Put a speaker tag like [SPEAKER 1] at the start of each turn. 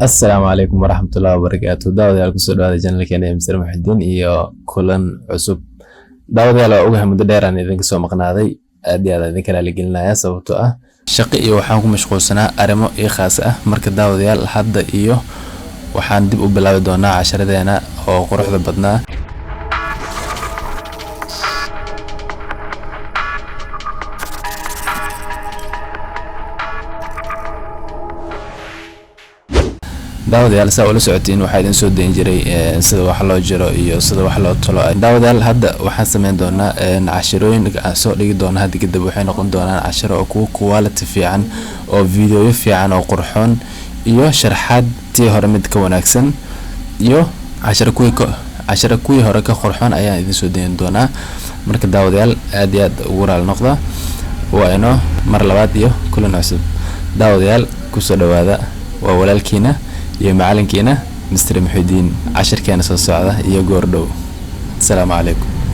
[SPEAKER 1] Assalaamu calaykum waraxmatullahi wabarakaatu. Daawadayaal, kusoo dhawaada channelkeena ee Mr Muxidiin iyo kulan cusub. Daawadayaal, waa ogahay muddo dheer aan idinka soo maqnaaday. Aad iyo aad aan idinka raaligelinaya, sababtoo ah shaqo iyo waxaan ku mashquulsanaa arrimo ii khaas ah. Marka daawadayaal, hadda iyo waxaan dib u bilaabi doonaa casharadeena oo quruxda badnaa. Daawadayaal, saa ula socotiin, waxaa idin soo dayn jiray sida wax loo jiro iyo sida wax loo tolo. Daawadayaal, hadda waxaan sameyn doonaa cashirooyin aan soo dhigi doono hadda kadib. Waxay noqon doonaan cashiro oo kuwa quality fiican oo videoyo fiican oo qurxoon iyo sharxaad tii hore mid ka wanaagsan iyo cashiro kuwii hore ka qurxoon ayaan idin soo dayn doonaa. Marka daawadayaal, aad iyo aad ugu raali noqda. Waa inoo mar labaad iyo kulan cusub. Daawadayaal, kusoo dhawaada, waa walaalkiina iyo macalinkiina Mr Muxidiin, cashirkeena soo socda iyo goor dhow. Asalaamu calaykum.